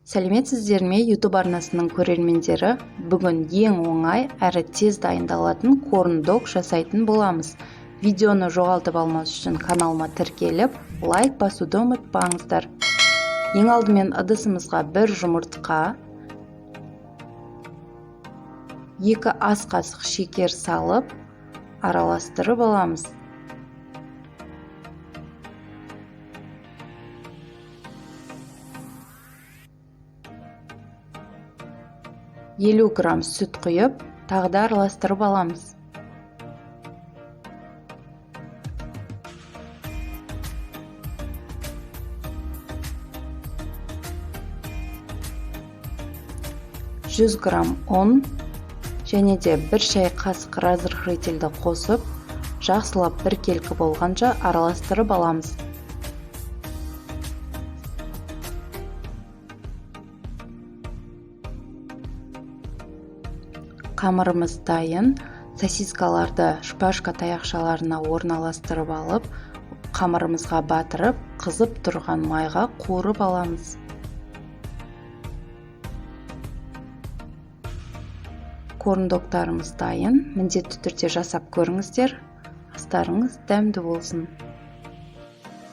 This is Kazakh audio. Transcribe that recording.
Сәлеметсіздер ме, YouTube арнасының көрермендері! Бүгін ең оңай әрі тез дайындалатын корн-дог жасайтын боламыз. Видеоны жоғалтып алмас үшін каналыма тіркеліп, лайк басуды ұмытпаңыздар. Ең алдымен ыдысымызға бір жұмыртқа, 2 ас қасық шекер салып, араластырып аламыз. 50 грамм сүт құйып, тағы да араластырып аламыз. 100 грамм ұн және де 1 шай қасық разрыхлительді қосып, жақсылап біркелкі болғанша араластырып аламыз. Қамырымыз дайын. Сосискаларды шпажка таяқшаларына орналастырып алып, қамырымызға батырып, қызып тұрған майға қуырып аламыз. Корн-догтарымыз дайын. Міндетті түрде жасап көріңіздер. Астарыңыз дәмді болсын.